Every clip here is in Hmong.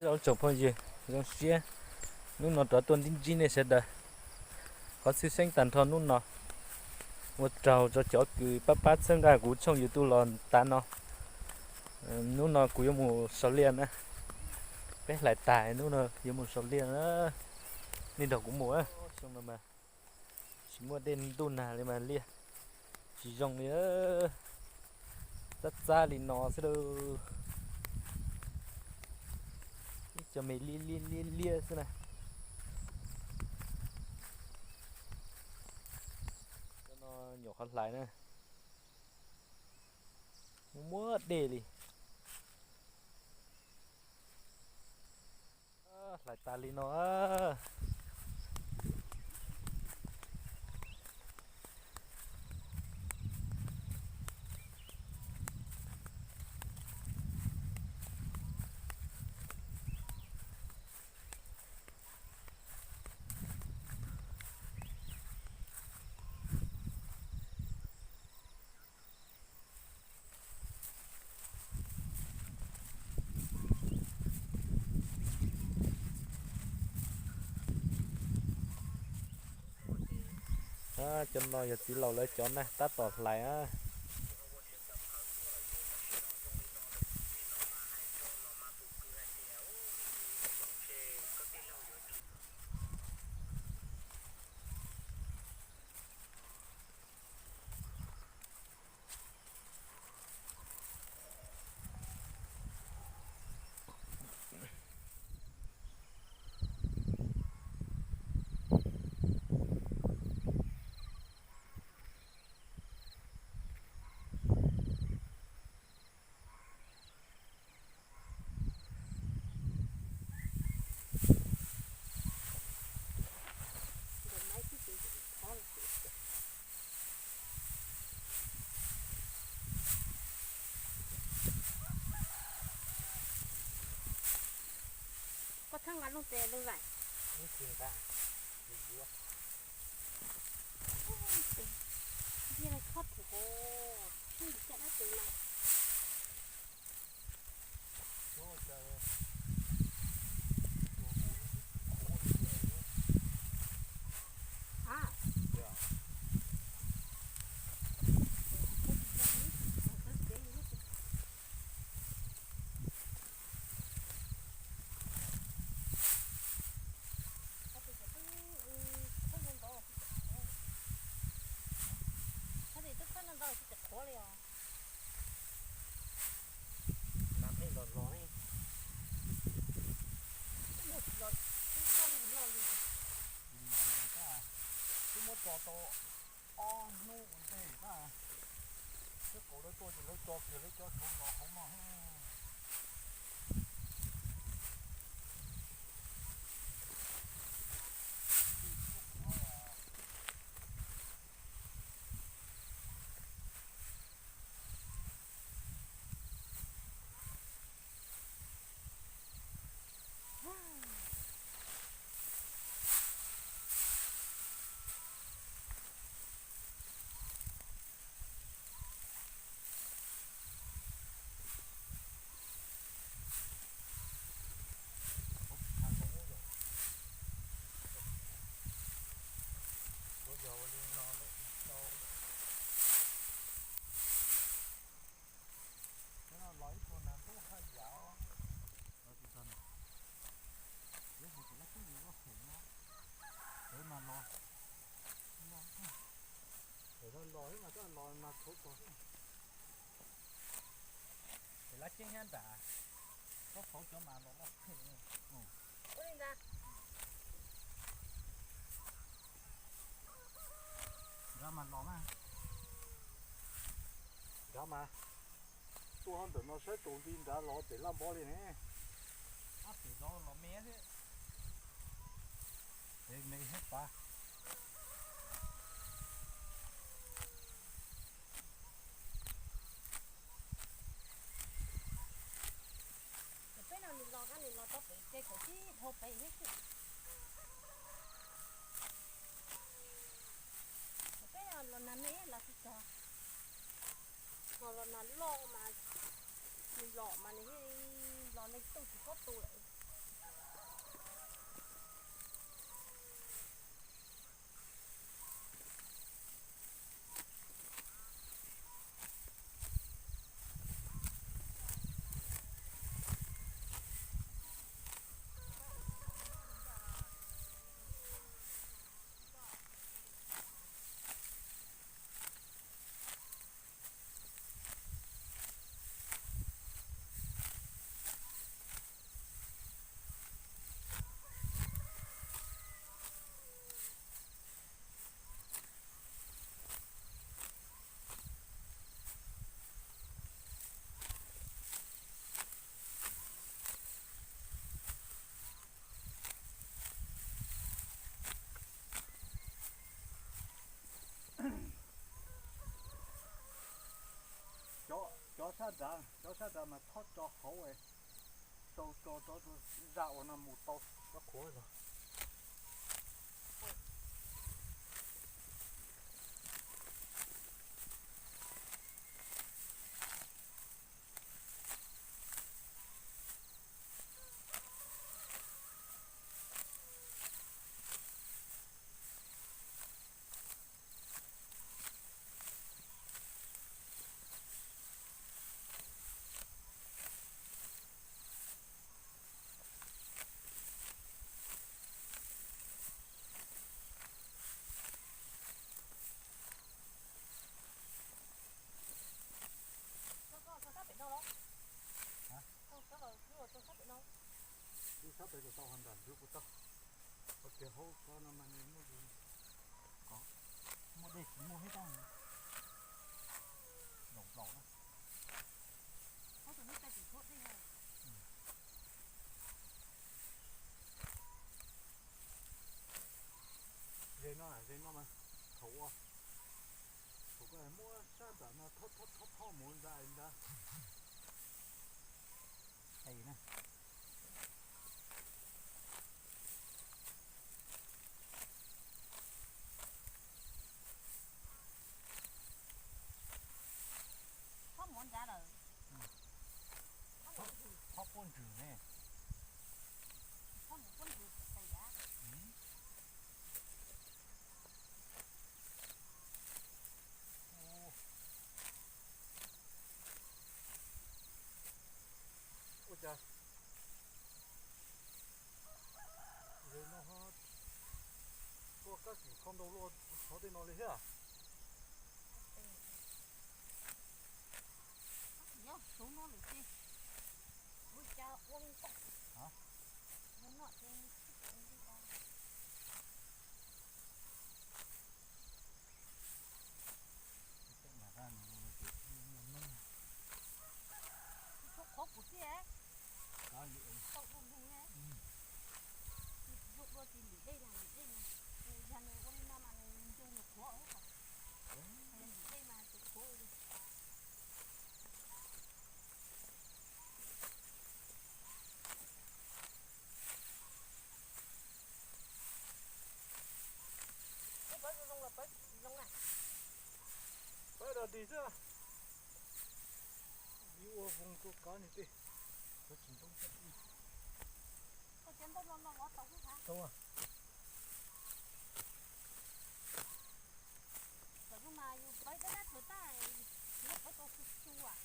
Zoo tsoom phooj ywg, zoo siab hnub no rov tuaj ntsib ntsib nej sawv daws. Qhov txhawj xeeb tag nrho hnub no, ua tsaug rau cov kws pab pab txhawb nqa kuv tshooj YouTube los tas no. Hnub no kuv yuav mus sau liaj na, peb hlais tas hnub no yuav mus sau liaj na, nej nrog kuv mus. Xyoo no mas tsis muaj dej ntuj nag li mas liaj tsis zoo li, txab txab li no xwb lauj. Ib co me liab liab liab liab xwb na. Cov no nyuam qhuav hlais na, muaj muaj dej li. Hlais tas li no. Cov no yog txiv laus lawv cov na, tab tom hlais. Koj txhob nqa lub tes lub vais. Ntiag, txhob pum hos, tsis caj dab tsi mas. Qhov twb txhob noj ntau tsis tau qhuav li os. Mas pheej los los ne. Twb muab tso tau ob hnub ua ntej na. Twb qub lawv tuaj ces lawv tso kiag lawv cov tshauv los hauv no. Los ib tug nas tub haj yam. Lawv hais tias lab kub yus loj phem no, lawv mas los, lawv los mas koj los mas tshauv tog xwb. Es lab ceeb nyab nram, koj tshauv cov mas los loj phem. Nrad mas los na. Nrad mas tuaj ntawm no saib tsaus nti nrad los pem laj npob li ne. Ab, pem zov los me thiab. Pem me thiab pas. Peb no nws los, nws los tau pem ces kom tib dhau pem thiab xwb. Peb los nag me los tsis txog, ho los nag loj mas nws los mas nws los nws tu tsis txhob tu lawm. Sab nrad, cov sab nrad mas thob tso hauv, sau tso rau zaj uas no mus tau cov qhuav zog. Ib sab pem tau ho nram ntug kuv tau. Ua kiag hauv ko no mas nws muaj, ko muaj dej tsis muaj thiab tab, nplaum nplaum na. Ze no, ze no mas thaum ua, thaum ko muab sab nram no thob thob thob mus ntag ntag. Thob mus ntag lawm. Thob puab ntswg ne. Thob mus puab ntswg tes av. Ua cas ze no ho tuaj kab kis kho ntau luaj qhov tej no li thiab. Yog suv no lawm ces ua cas ua li ntawd. Tsis tau qhov kuv thiab. Tau dua nkeeg na. Tsis zoo dua tsis ntim dej na, ntim dej na. Yog nws ua li no mas nws ncu nws qhuav os. Ntim dej mas tus qhuav li. Peb pawv zoo zoo los pawv tsis zoo na. Pawv dog dig xwb. Ib ua voos rau kav niag tej. Pawv tsis ntoob xwb. Koj cov ntaub no no vov tau xwb hab? Tau. Thaum yus mas yus pawv dab dab tuag tag, yus pawv tau su su as.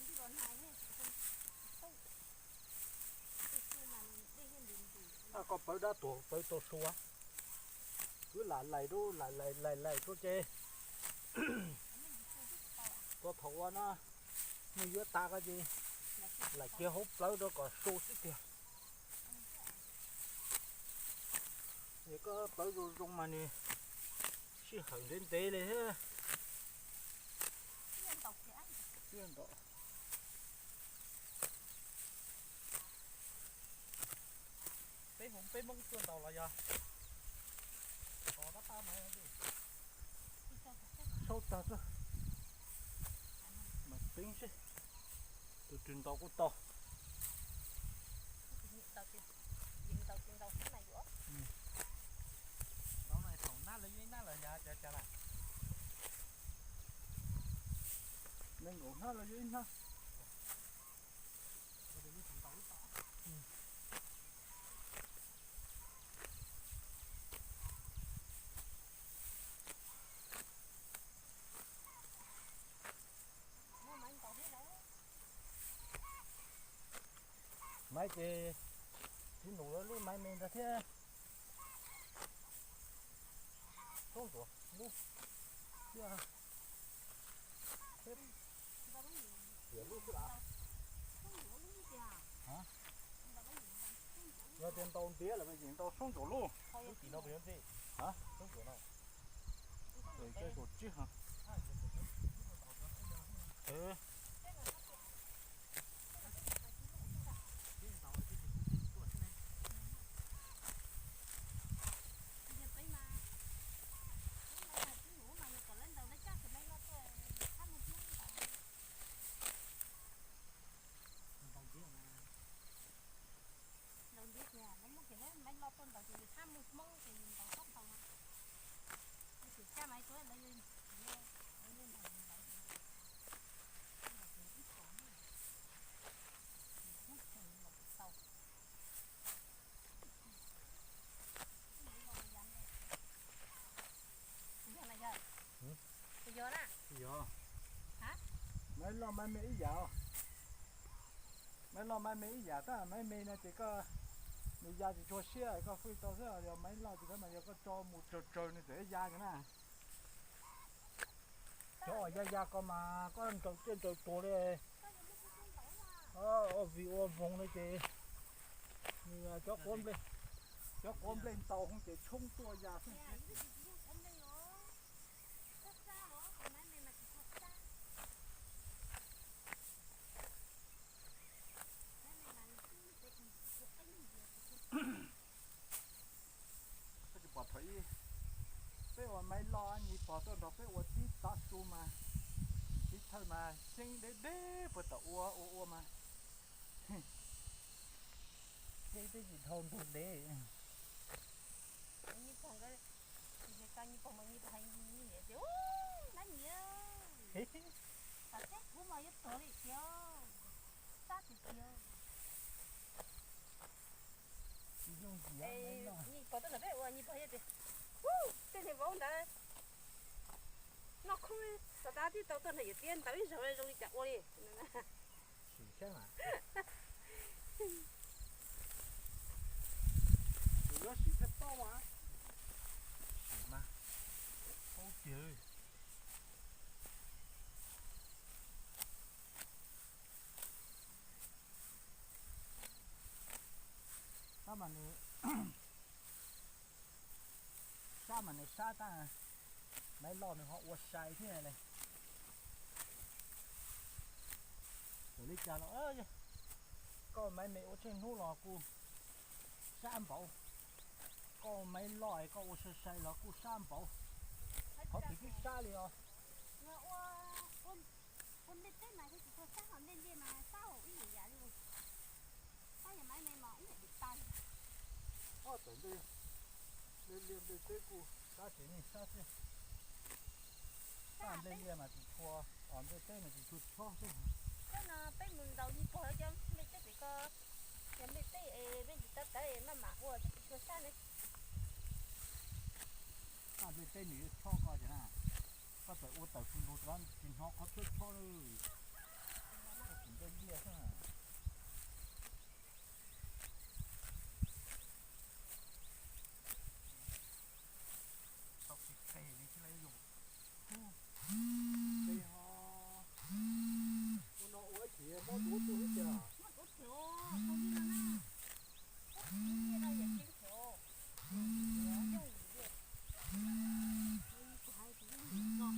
Ntij los nag ne, su su mas dej thiaj ntws ntws. Koj pawv dab tuag pawv tau su, kwv lam lais rau, lam lais lais lais rau ces, ko thaum ua no, nej yuav tas ko ces lam kiag hauv plawv rau kom su xwb tiag. Yog koj plawv zoo zoo mas nws sij hawm ntev ntev li thiab. Peb hmoob peb Hmoob tuaj ntaus los yog tos tab tag mas. Sau tag xwb. Mas peeb seb tus twg ntaus kuj tau. Ntaus na thaum nab lawv yuav ib nab lawm yog cas cas lawm. Nees nkaum hnab lawv yuav ib hnab. Maiv ces txiv nus lub maiv me ntag thiab. Soob ntsuav lub thiab. Tiam lub xwb las. Yog tias ntaus ntiav lawm mas yeej ntaus soob ntsuav lub. Lub tim no puas yuav ntxim? Soob ntsuav no. Ces kaum tsib heev. Ces lawv Maiv Loj tuaj ntaus ces yus thab mus Hmoob ces yus ntaus thab ntaus no. Yus tsis caj Maiv Tuam lawv, lawv ntaus ntaus ces ib tsoom Hmoob tseem ntaus tsis tau. Yog na, yog. Yog na. Yog. Maiv Loj Maiv Me ib yam. Maiv Loj Maiv Me ib yam tab, Maiv Me no ces koj nws ya tsis tshua siab koj fwj tau xwb, yog Maiv Loj ces koj mas yog koj tso mus tsawg tsawg nws txawm ya na. Cov uas ya ya ko mas koj ntaus ciaj ntaus tuag li. Vim ua voog li ces nws cov quav nplej, cov quav nplej ntaus hoob ces tshoob tuaj ya xwb. Koj tsis pom thaum ib peb ua Maiv Loj Nyiv Pog tuaj nrog peb ua tib tav su mas, tib thawj mas xyeeb deb deb puag tom ua ua ua mas xyeeb twb tsis dhau ntug dev. Nyiv Pog nkawd, Nyiv Pog mas Nyiv Pog hais Nyiv niam tias, ub, nab niam, tam teb kuv mas yuav tuag li tiag, sab tiag tiag. Nyiv Pog tuaj nrog peb ua, Nyiv Pog hais tias, ub, tej niag vauv ntawd noj khub xav tab tib tau tuaj nrog yawm txiv ntawd ib zaug zoo li cas ua li. Sim saib mas. Yuav sim thiaj paub mas. Sim mas. Paub tiag. Sab mas nws, sab mas nws sab tab, Maiv Loj nws ho ua sai thiab ne. Txawm li cas los koj Maiv Me ua tsheej hnub los kuj sab npaum, koj Maiv Loj koj ua sai sai los kuj sab npaum. Qhov twg twb sab li os. Ua nplej teb mas tsis tshua sab, ho nplej liaj mas sab ib yam yam li. Sab yog Maiv Me mas ib yam li tas. Ob tawm nplej, nplej liaj nplej teb kuj sab tsev neeg sab xwb. Sab nplej liaj mas tsis tshua, nplej teb mas tsis tshua chob xwb. Tej no peb mus ntaus Nyiv Pog cov nplej teb pem ko, cov nplej teb es nplej tsis tawv tawv maj mam ua thiab tsis tshua sab ne. Sab nplej teb nws yuav chob koj ces na, koj txawm ua tawm fws lug rov tsis hnov qhov chob chob li. Koj tsis nplej liaj xwb. Tau tsis qe li thiaj li yog. Qe ho. Ua no ua ib chim muab duav tuaj ib tiag. Muab duav tuaj, tau li no na. Muab duav tuaj no yog tseeb thiab. Yooj yim li. Kuv hais kuv yooj yim no.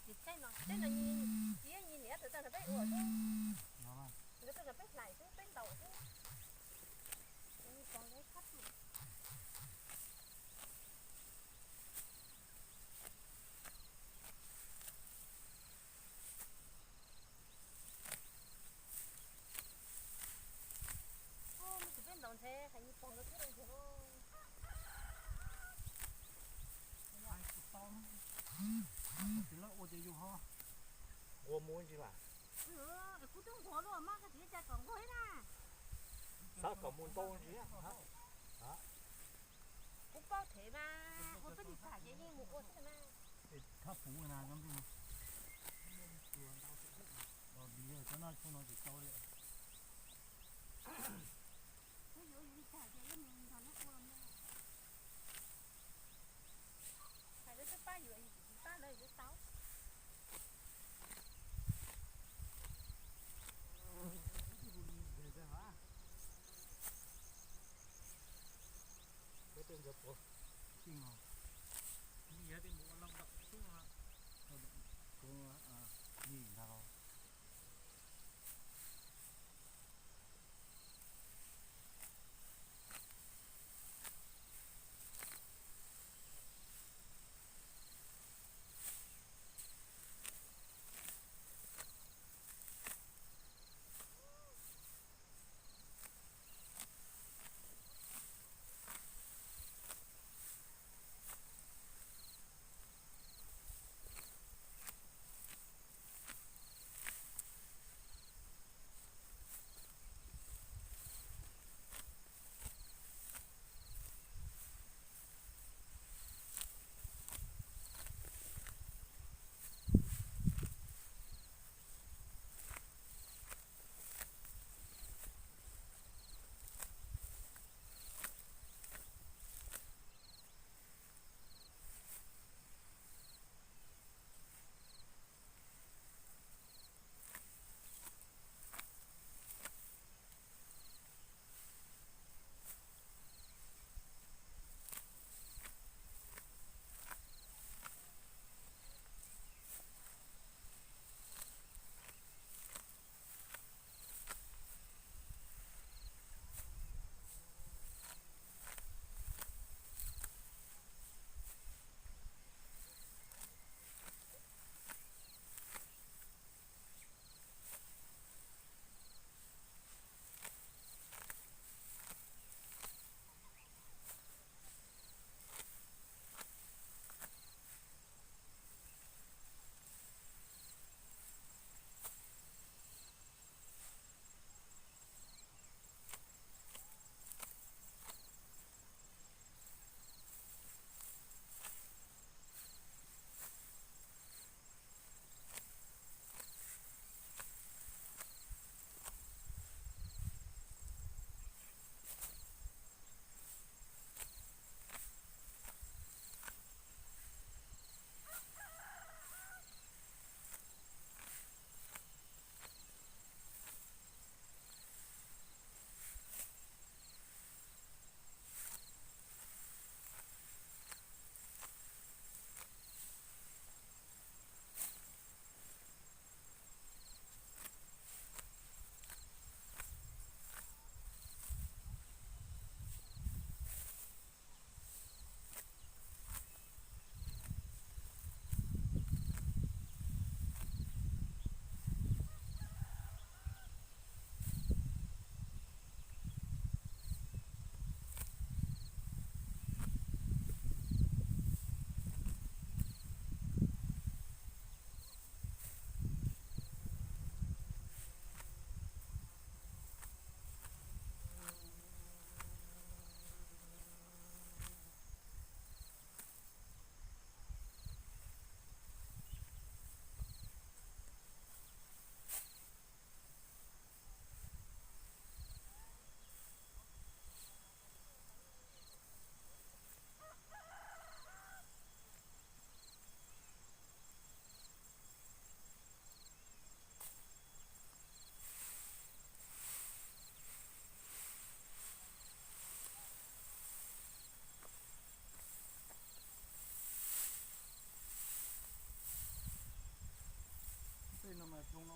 Ces tseeb no, tseeb no nyias, tsis yog nyias niam tawm tag nrho peb ua xwb. Nkawd tag nrho peb hlais xwb, peb ntaus xwb. Nyias pog nkawd khab tus. Ub, kuv peb ntaus ntshe hais Nyias pog nkawd thiab li ntshe. Hais kuv tau, tsis lawv ua ces yus ho nquag mus ntsis mas. Kuv twb nquag luaj mas koj tsis txawj kom nquag ib na. Xav kom mus ntau ntsis. Kuv paub them mas ua peb lig tag ces yeej mus ua xwb na. Thab puv na, cov no tsis tau li. Kuv yuav lig tag ces yeej mus nrog neb ua. Hais lawv twb pab yuav, yus tsis pab lawv yuav tau. Peb tej ntawd puav tij os. Yog tej mus ua loj loj xwb os. Kuv nim ntag los.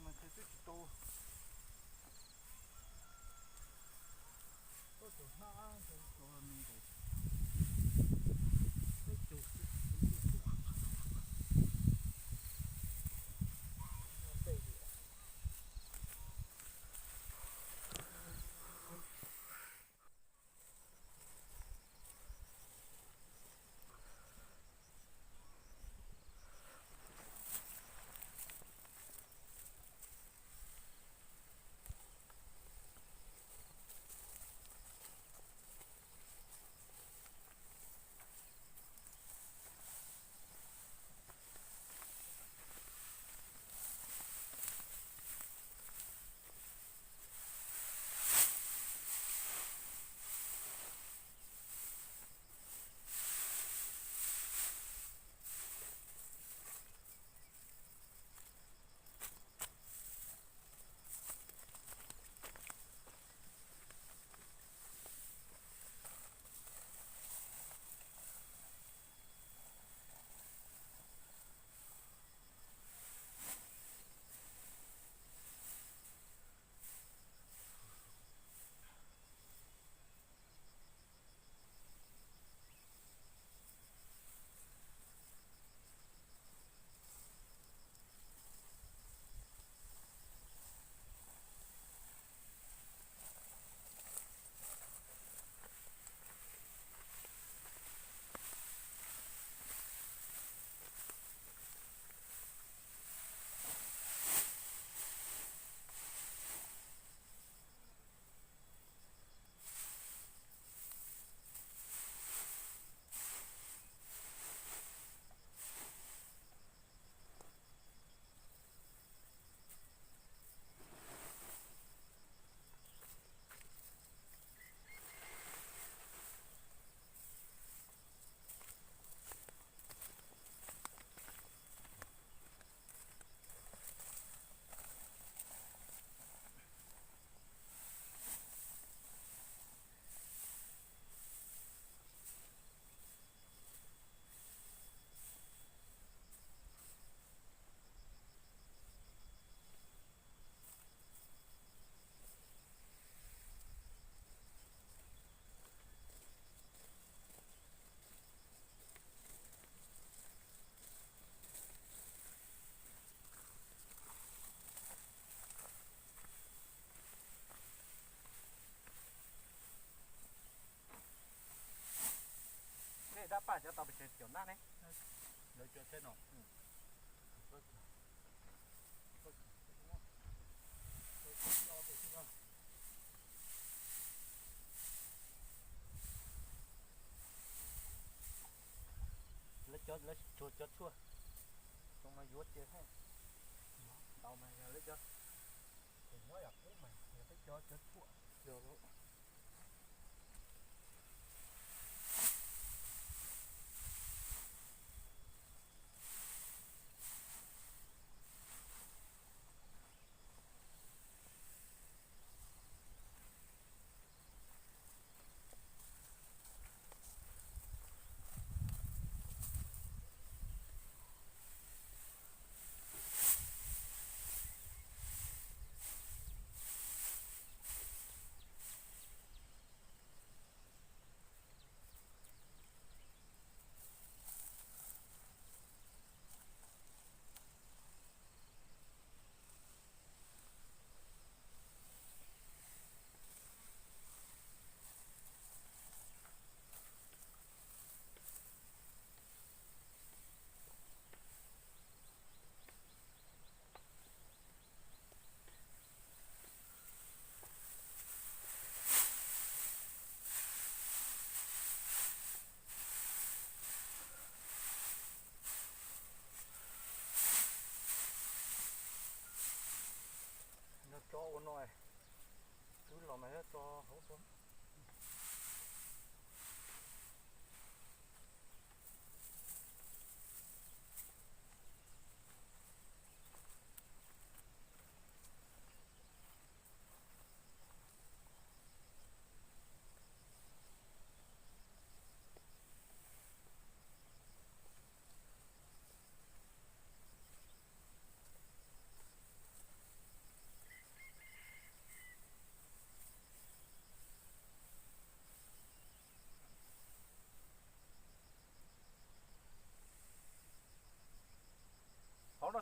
Mas twb tsis tau. Tab tom hnab ntawd, tab tom me ntawd. Peb caug xwb. Dab paj cov tau pes tsawg cov nab ne? Lawv cov tsheb no. Lawv cov, lawv tsuag cov tshuaj. Tau mas yuav ces ntau mas yog lawv cov, ces nyob yog qub mas yog peb cov cov tshuaj. Nyob tso ua no, twb los mas nyob tso hauv tso.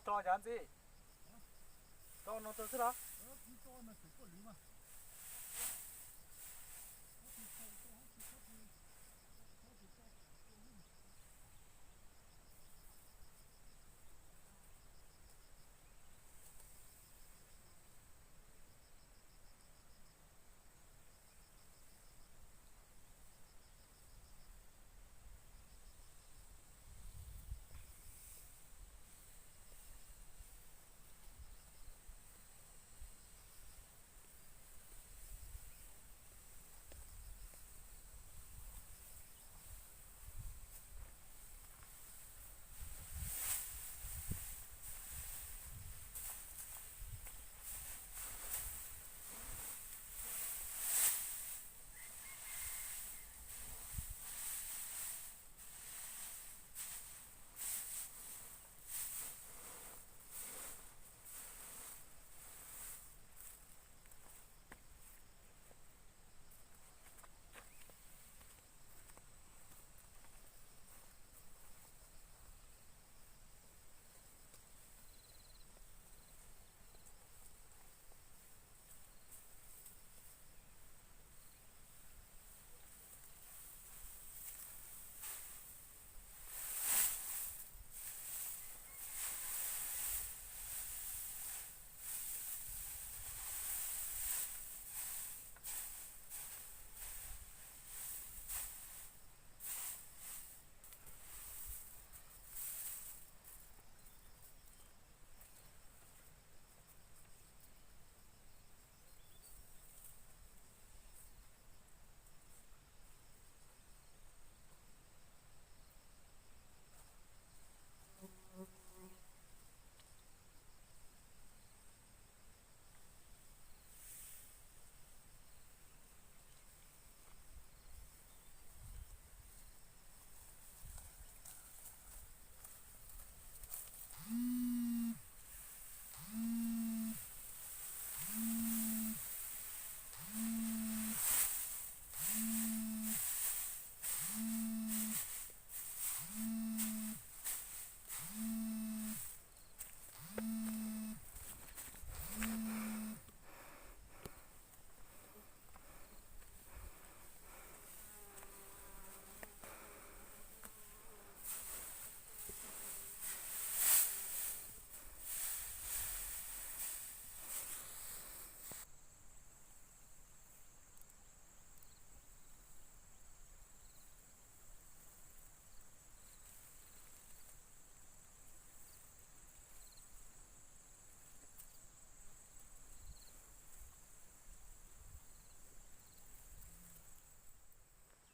Tso cov ntxiv, tso no rau xwb los.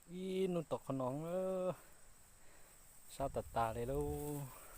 Ib hnub tom qhov no sab tas tas li lauj.